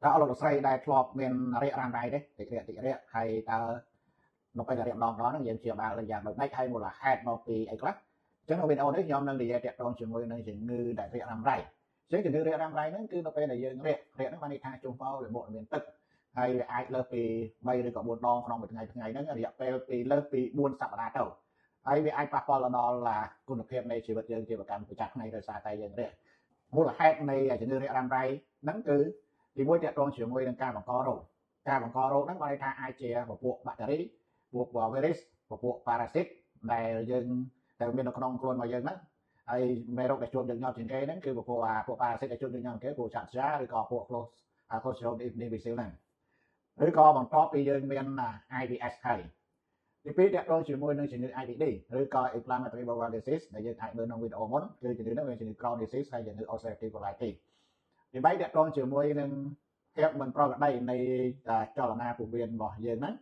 តើអស់លោកលោកស្រីដែលធ្លាប់មានរាគរ៉ាំរ៉ៃទេតិចរាគតិចរាគហើយតើនៅពេលដែលរាគម្ដងម្ដងហ្នឹងយើងព្យាបាលយ៉ាងដូចម្ដេចហើយមូលហេតុមកពីអីខ្លះអញ្ចឹងនៅវីដេអូនេះខ្ញុំនឹងនិយាយទាក់ទងជាមួយនឹងជំងឺដែលរាគរ៉ាំរ៉ៃអញ្ចឹងជំងឺរាគរ៉ាំរ៉ៃហ្នឹងគឺនៅពេលដែលយើងរាគរាគហ្នឹងបានន័យថាជុំមកលាមកមានទឹកហើយវាអាចលើសពី3ឬក៏4ដងក្នុងមួយថ្ងៃថ្ងៃហ្នឹងរយៈពេលពីលើសពី4សប្តាហ៍ទៅហើយវាអាចប៉ះពាល់ដល់គុណភាពនៃជីវិតយើងជាប្រចាំប្រចាំថ្ងៃដោយសារតែយើងរាគមូលហេតុនៃជំងឺរាគរ៉ាំរ៉ៃហ្នឹងគឺទីមួយទាក់ទងជាមួយនឹងការបង្ករោគការបង្ករោគហ្នឹងបានន័យថាអាចជាពពួកបាក់តេរីពួកវីរុសពពួកប៉ារ៉ាស៊ីតដែលយើងដែលមាននៅក្នុងខ្លួនរបស់យើងហ្នឹងហើយមេរោគដែលជួបញឹកញាប់ជាងគេហ្នឹងគឺពពួកអាពួកប៉ារ៉ាស៊ីតដែលជួបញឹកញាប់ជាងគេពួកចាក់ចាឬក៏ពួក Clostridium difficile ហ្នឹងឬក៏បន្ទាប់ពីយើងមាន IBS ហើយទីពីរទាក់ទងជាមួយនឹងជំងឺ IBD ឬក៏ Inflammatory Bowel Disease ដែលយើងអាចមើលក្នុងវីដេអូមុនគឺជំងឺហ្នឹងវាជំងឺ Crohn disease ហើយជំងឺ Ulcerative colitis ទី3ទាក់ទងជាមួយនឹងភាពមិនប្រក្រតីនៃចលនាពោះវៀនរបស់យើងហ្នឹង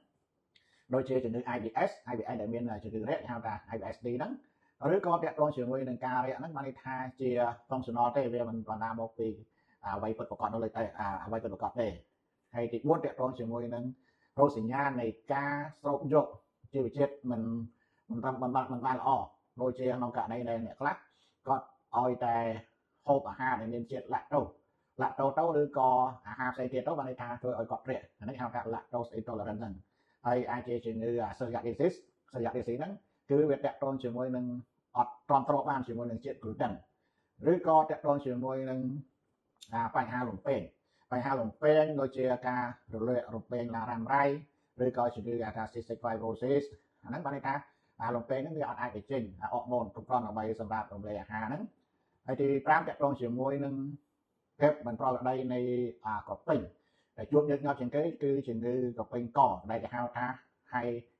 ដូចជាជំងឺ IBS IBS ដែលមានជំងឺរាគហៅថា IBSD ហ្នឹងឬក៏ទាក់ទងជាមួយនឹងការរាគហ្នឹងបានន័យថាជា functional ទេវាមិនបណ្ដាមកពីអ្វីពិតប្រាកដនៅលើតែអ្វីពិតប្រាកដទេហើយទី4ទាក់ទងជាមួយនឹងរោគសញ្ញានៃការស្រូបយកជីវជាតិមិនមិនមិនបានមិនបានល្អដូចជាក្នុងករណីដែលអ្នកខ្លះគាត់ឲ្យតែហូបអាហារដែលមានជាតិឡាក់តូសឡាក់តូសទៅឬក៏អាហារផ្សេងទៀតទៅបានន័យថាធ្វើឲ្យគាត់រាកអានេះហៅថា lactose intolerance ហ្នឹងហើយអាចជាជំងឺ celiac disease celiac disease ហ្នឹងគឺវាទាក់ទងជាមួយនឹងអត់ទ្រាំទ្របានជាមួយនឹងជាតិ gluten ឬក៏ទាក់ទងជាមួយនឹងបញ្ហាលំពេងបញ្ហាលំពេងដូចជាការរលាករំពេងឡារ៉ាំរ៉ៃឬក៏ជំងឺគេថា cystic fibrosis អាហ្នឹងបានន័យថាអាលំពេងហ្នឹងវាអត់អាចបញ្ចេញអរម៉ូនគ្រប់គ្រាន់ដើម្បីសម្រាប់រំលាយអាហារហ្នឹងហើយទី5ទាក់ទងជាមួយនឹងភាពមិនប្រក្រតីនៃក្រពេញដែលជួបញឹកញាប់ជាងគេគឺជំងឺក្រពេញកដែលគេហៅថា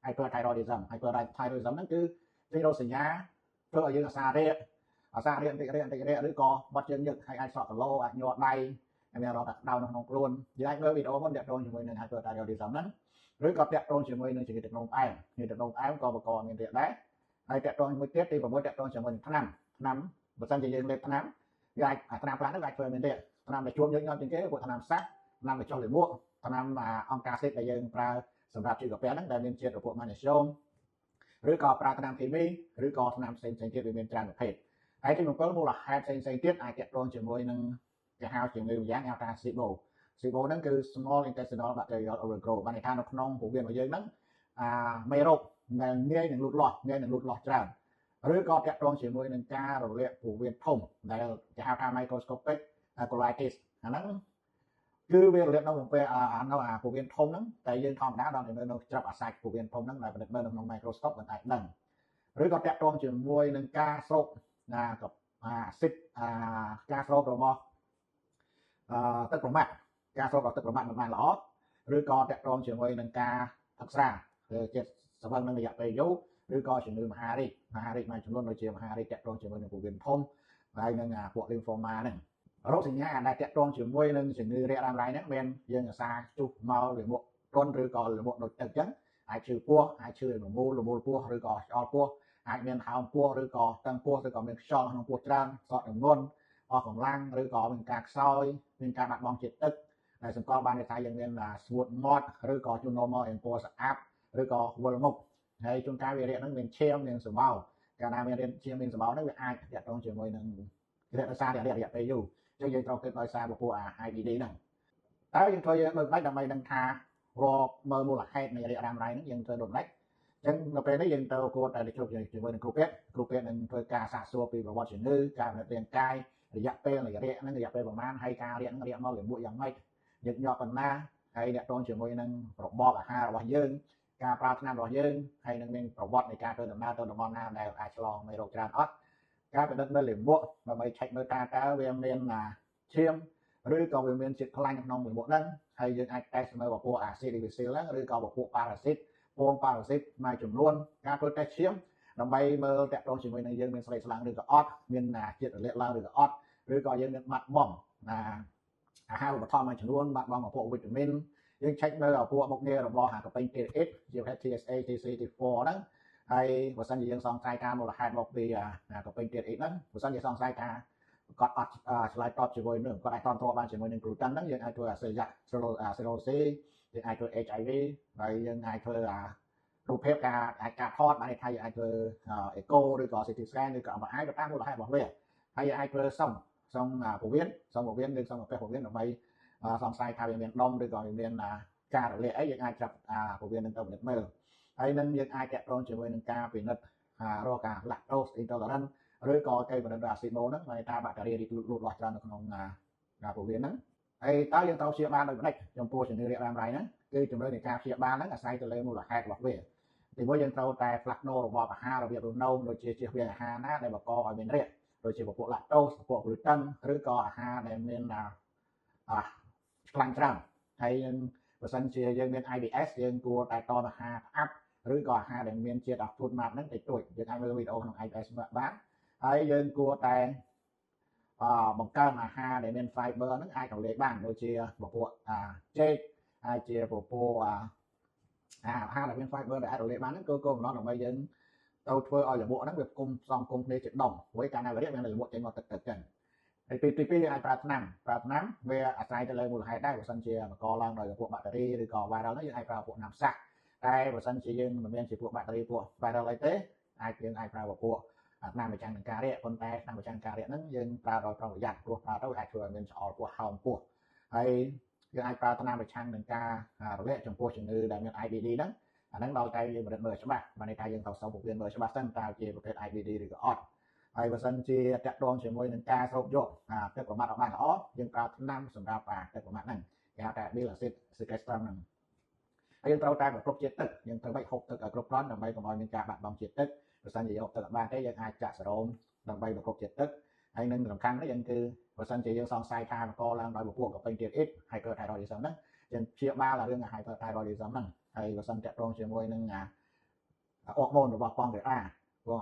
hyperthyroidism hyperthyroidism ហ្នឹងគឺចេញរោគសញ្ញាធ្វើឲ្យយើងអាសារាគអាសារាគបន្តិចរាគបន្តិចរាគឬក៏បាត់ជើងញឹកហើយអាចស្រក់គីឡូអាចញ័រដៃហើយមានអារម្មណ៍ថាក្តៅនៅក្នុងខ្លួនយើងអាចមើលវីដេអូមុនទាក់ទងជាមួយនឹង hyperthyroidism ហ្នឹងឬក៏ទាក់ទងជាមួយនឹងជំងឺទឹកនោមផ្អែមជំងឺទឹកនោមផ្អែមក៏បង្កមានរាគដែរហើយទាក់ទងមួយទៀតទី6ទាក់ទងជាមួយនឹងថ្នាំថ្នាំបើសិនជាយើងលេបថ្នាំវាអាចអាថ្នាំខ្លះហ្នឹងវាអាចធ្វើឲ្យមានរាគថ្នាំដែលជួបញឹកញាប់ជាងគេពួកថ្នាំសាសថ្នាំបញ្ចុះលាមកថ្នាំអង្គការសេតដែលយើងប្រើសម្រាប់ជំងឺកាពះហ្នឹងដែលមានជាតិពពួកម៉ាញ៉េស្យូមឬក៏ប្រើថ្នាំគីមីឬក៏ថ្នាំផ្សេងផ្សេងទៀតវាមានច្រើនប្រភេទហើយទី7មូលហេតុផ្សេងផ្សេងទៀតអាចទាក់ទងជាមួយនឹងគេហៅជំងឺម្យ៉ាងហៅថា SIBO SIBO ហ្នឹងគឺ small intestinal bacterial overgrowth បានន័យថានៅក្នុងពោះវៀនរបស់យើងហ្នឹងអាមេរោគដែលងាយនឹងលូតលាស់ងាយនឹងលូតលាស់ច្រើនឬក៏ទាក់ទងជាមួយនឹងការរលាកពោះវៀនធំដែលគេហៅថា microscopic colitis អាហ្នឹងគឺវារលាកនៅក្នុងពេលអានៅអាពោះវៀនធំហ្នឹងតែយើងធម្មតាដល់ទៅនៅច្រឹបអាសាច់ពោះវៀនធំហ្នឹងដែលពិនិត្យមើលនៅក្នុង microscope មិនអាចដឹងឬក៏ទាក់ទងជាមួយនឹងការស្រូបណាអាស៊ីតអាការស្រូបរបស់អឺទឹកប្រមាត់ការស្រូបរបស់ទឹកប្រមាត់មិនបានល្អឬក៏ទាក់ទងជាមួយនឹងការផឹកស្រាជាតិស្វឹងនឹងរយៈពេលយូរឬក៏ជំងឺមហារីកមហារីកមួយចំនួនដូចជាមហារីកទាក់ទងជាមួយនឹងពោះវៀនធំហើយនឹងពួក lymphoma ហ្នឹងរោគសញ្ញាដែលទាក់ទងជាមួយនឹងជំងឺរាគរ៉ាំរ៉ៃហ្នឹងមានយើងអាសាជុះមកលាមកទន់ឬក៏លាមកដូចទឹកអញ្ចឹងអាចឈឺពោះអាចឈឺរមូលរមូលពោះឬក៏ឆ្អល់ពោះអាចមានហើមពោះឬក៏តឹងពោះឬក៏មានខ្យល់ក្នុងពោះច្រើនសក់ទម្ងន់អស់កម្លាំងឬក៏មានការខ្សោយមានការបាត់បង់ជាតិទឹកដែលសម្គាល់បានថាយើងមានស្ងួតមាត់ឬក៏ជួននោមមកអំពណ៌ស្អាប់ឬក៏វិលមុខហើយជួនកាលវារាគហ្នឹងមានឈាមមានសម្បោកាលណាមានរាគឈាមមានសម្បោហ្នឹងវាអាចទាក់ទងជាមួយនឹងរាគដោយសាររយៈពេលយូរអញ្ចឹងយើងត្រូវគិតដោយសារពពួកអា IBD ហ្នឹងតើយើងធ្វើយើងដូចម្ដេចដើម្បីដឹងថារកមើលមូលហេតុនៃរាគរ៉ាំរ៉ៃហ្នឹងយើងធ្វើដូចម្ដេចអញ្ចឹងនៅពេលនេះយើងទៅគួរតែជួបជាមួយនឹងគ្រូពេទ្យគ្រូពេទ្យនឹងធ្វើការសាកសួរពីប្រវត្តិជំងឺការពិនិត្យរាងកាយរយៈពេលនៃរាគហ្នឹងរយៈពេលប្រហែលហើយការរាគហ្នឹងរាគមកលាមកយ៉ាងម៉េចញឹកញាប់ប៉ុណ្ណាហើយអ្នកតងជាមួយនឹងរបបអាហាររបស់យើងការប្រើថ្នាំរបស់យើងហើយនឹងមានប្រវត្តិនៃការធ្វើដំណើរទៅតំបន់ណាដែលអាចឆ្លងមេរោគច្រើនអត់ការពិនិត្យមើលលាមកដើម្បីឆែកមើលតើតើវាមានឈាមឬក៏វាមានជាតិខ្លាញ់ក្នុងលាមកហ្នឹងហើយយើងអាចតេស្តមើលពពួកអាស៊ីត difficile ហ្នឹងឬក៏ពពួកប៉ារ៉ាស៊ីតពងប៉ារ៉ាស៊ីតមួយចំនួនការធ្វើតេស្តឈាមដើម្បីមើលតាក់ទងជាមួយនឹងយើងមានស្លេកស្លាំងឬក៏អត់មានជាតិរលាកឡើងឬក៏អត់ឬក៏យើងមានបាត់បង់ណាអាហារូបត្ថម្ភមួយចំនួនបាត់បង់ពពួកវីតាមីនយើងឆែកមើលពួកមុខងាររបស់អាកពេញ TH ជាប្រភេទ TSH T3 T4 ហ្នឹងហើយបើសិនជាយើងសង្ស័យថាមូលហេតុមកពីអាកពេញ TH ហ្នឹងបើសិនជាសង្ស័យថា គាត់អត់ឆ្លើយតបជាមួយនឹងគាត់អាចទ្រាំទ្របានជាមួយនឹង gluten ហ្នឹងយើងអាចធ្វើអា celiac cirrhosis យើងអាចធ្វើ HIV ហើយយើងអាចធ្វើអារូបភាពការអាចការថតបានន័យថាយើងអាចធ្វើ echo ឬក៏ CT scan ឬក៏ MRI ទៅតាមមូលហេតុរបស់វាហើយយើងអាចធ្វើសុងសុងពោះវៀនសុងពោះវៀនឬសុងកាពះពោះវៀនដើម្បីសង្ស័យថាវាមានដុំឬក៏វាមានការរលាកអីយើងអាចចាប់ពោះវៀននឹងទៅពិនិត្យមើលហើយនឹងយើងអាចតាក់ទងជាមួយនឹងការពិនិត្យរកការ lactose intolerant ឬក៏គេពិនិត្យអាស៊ីម៉ូហ្នឹងមានថាបាក់តេរីរីកលូតលាស់ច្រើននៅក្នុងពោះវៀនហ្នឹងហើយតើយើងត្រូវព្យាបាលដូចម្ដេចចំពោះជំងឺរាករ៉ាំរ៉ៃហ្នឹងគឺជំរឿននៃការព្យាបាលហ្នឹងអាស្រ័យទៅលើមូលហេតុរបស់វាទីមួយយើងត្រូវតែផ្លាស់ប្ដូររបបអាហាររបៀបរស់នៅដូចជាជៀសវាងអាហារណាដែលបង្កឲ្យមានរាគដូចជាពពួក lactose ពពួក gluten ឬក៏អាហារដែលមានខ្លាញ់ច្រើនហើយបើសិនជាយើងមាន IBS យើងគួរតែតមអាហារផ្អាប់ឬក៏អាហារដែលមានជាតិ FODMAP ហ្នឹងតិចតួចយើងអាចមើលវីដេអូក្នុង IBS បានហើយយើងគួរតែបង្កើនអាហារដែលមាន fiber ហ្នឹងអាចរលាយបានដូចជាពពួកចេកអាចជាពពួកអាហារដែលមាន fiber ដែលអាចរលាយបានហ្នឹងគឺគោលបំណងដើម្បីយើងទៅធ្វើឲ្យលាមកហ្នឹងវាគុំផ្សំគុំគ្នាជាដុំព្រោះកាលណាវារាកមានលាមកចេញមកទឹកទឹកចឹងហើយទី2យើងអាចប្រើថ្នាំប្រើថ្នាំវាអាស្រ័យទៅលើមូលហេតុដែរបើសិនជាបង្កឡើងដោយពួកបាក់តេរីឬក៏ viral ហ្នឹងយើងអាចប្រើពួកថ្នាំសាក់តែបើសិនជាយើងមិនមានជាពួកបាក់តេរីពួក viral អីទេអាចយើងអាចប្រើពួកថ្នាំប្រឆាំងនឹងការរាកប៉ុន្តែថ្នាំប្រឆាំងការរាកហ្នឹងយើងប្រើដោយប្រុងប្រយ័ត្នព្រោះប្រើទៅអាចធ្វើឲ្យមានឆ្អល់ពោះហោមពោះហើយយើងអាចប្រើថ្នាំប្រឆាំងនឹងការរលាកចំពោះជំងឺដែលមាន IBD ហ្នឹងអាហ្នឹងដល់តែយើងពិនិត្យមើលច្បាស់បានន័យថាយើងត្រូវសុំពោះវៀនមើលច្បាស់សិនតើជាប្រភេទ IBD ឬក៏អត់ហើយបើសិនជាតាក់ទងជាមួយនឹងការស្រូបយកទឹកប្រមាត់អត់បានល្អយើងប្រើថ្នាំសម្រាប់ទឹកប្រមាត់ហ្នឹងគេហៅថា bile acid sequestrant ហ្នឹងហើយយើងត្រូវតែប្រគ្រប់ជាតិទឹកយើងត្រូវបាច់ហូបទឹកឲ្យគ្រប់គ្រាន់ដើម្បីកុំឲ្យមានការបាត់បង់ជាតិទឹកបើសិនជាយកទឹកអត់បានទេយើងអាចចាក់សេរ៉ូមដើម្បីប្រគ្រប់ជាតិទឹកហើយនឹងសំខាន់នេះយើងគឺបើសិនជាយើងសង្ស័យថាបង្កឡើងដោយពពួកកពេញទៀតអ៊ីត hyperthyroidism ហ្នឹងយើងព្យាបាលរឿង hyperthyroidism ហ្នឹងហើយបើសិនតាក់ទងជាមួយនឹងអរម៉ូនរបស់ប៉ង់ក្រា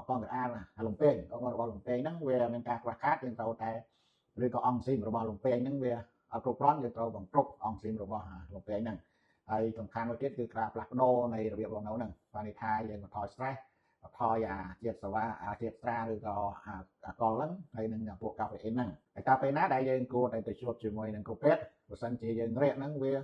ប៉ង់ក្រាលំពេងអរម៉ូនរបស់លំពេងហ្នឹងវាមានការខ្វះខាតយើងត្រូវតែឬក៏អង់ស៊ីមរបស់លំពេងហ្នឹងវាអត់គ្រប់គ្រាន់យើងត្រូវបង្គ្រប់អង់ស៊ីមរបស់លំពេងហ្នឹងហើយសំខាន់មួយទៀតគឺការផ្លាស់ប្ដូរនៃរបៀបរស់នៅហ្នឹងបានន័យថាយើងបន្ថយ stress បន្ថយអាជាតិសាវ៉ាអាជាតិស្រាឬក៏អាកុលហ្នឹងហើយនឹងពួកកាហ្វេអ៊ីនហ្នឹងហើយតើពេលណាដែលយើងគួរតែទៅជួបជាមួយនឹងគ្រូពេទ្យបើសិនជាយើងរាកហ្នឹងវា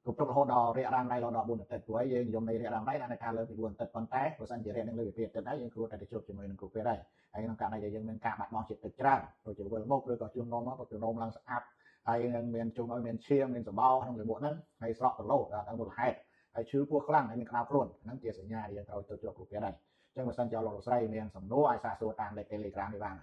គ្រប់ទុករហូតដល់រាករ៉ាំរ៉ៃរហូតដល់4អាទិត្យព្រោះយើងនិយមនៃរាករ៉ាំរ៉ៃបានថាលើពី4អាទិត្យប៉ុន្តែបើសិនជារាកនឹងលើពី2អាទិត្យហើយយើងគួរតែទៅជួបជាមួយនឹងគ្រូពេទ្យហើយហើយក្នុងករណីដែលយើងមានការបាត់បង់ជាតិទឹកច្រើនដូចជាវិលមុខឬក៏ជួននោមមកជួននោមឡើងស្អាប់ហើយនឹងមានជួនឲ្យមានឈាមមានសម្បោក្នុងលាមកហ្នឹងហើយស្រក់គីឡូដល់មូលហេតុហើយឈឺពោះខ្លាំងហើយមានក្តៅខ្លួនហ្នឹងជាសញ្ញាដែលយើងត្រូវទៅជួបគ្រូពេទ្យហើយអញ្ចឹងបើសិនជាលោកស្រីមានសំណួរអាចសាកសួរតាមលេខ Telegram នេះបាន។